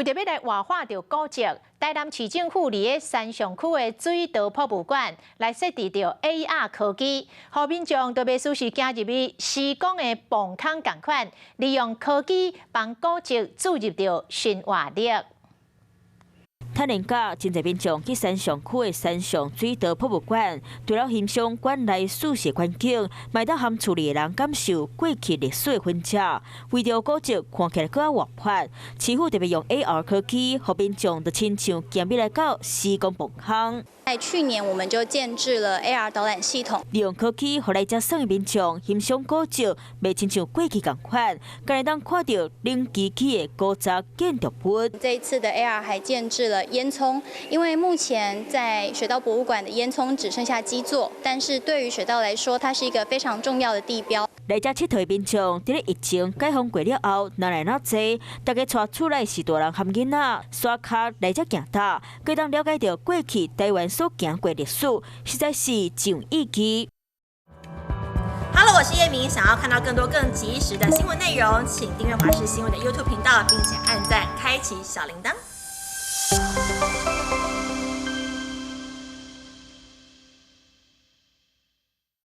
為著欲來活化著古蹟，台南市政府佇咧山上區的水道博物館來設置著 AR 科技，予民眾就袂輸是行入去時光的磅空仝款，利用科技幫古蹟注入著新活力。趁連假，真濟民眾去山上區的山上水道博物館，除了欣賞館內舒適環境，嘛會當和厝裡的人感受過去歷史的痕跡。為著古蹟看起來閣較活潑，市府特別用 AR 科技，予民眾就親像行入來到時光磅空。在去年，我們就建置了 AR 導覽系統，利用科技，予來遮耍的民眾欣賞古蹟，袂親像過去仝款，閣會當看著冷機器的古早建築物。這一次的 AR 還建置了煙囪，因為目前在水道博物館的煙囪只剩下基座，但是對於水道來說，它是一個非常重要的地標。來遮𨑨迌的民眾，佇咧疫情解封過了後，若來若濟，大家帶厝內序大人和囡仔，刷跤來遮行踏，閣當了解著過去台灣所行過歷史，實在是真有意義。 Hello，我是葉明，想要看到更多更及時的新聞內容，請訂閱華視新聞的 YouTube 頻道，並且按讚，開啟小鈴鐺。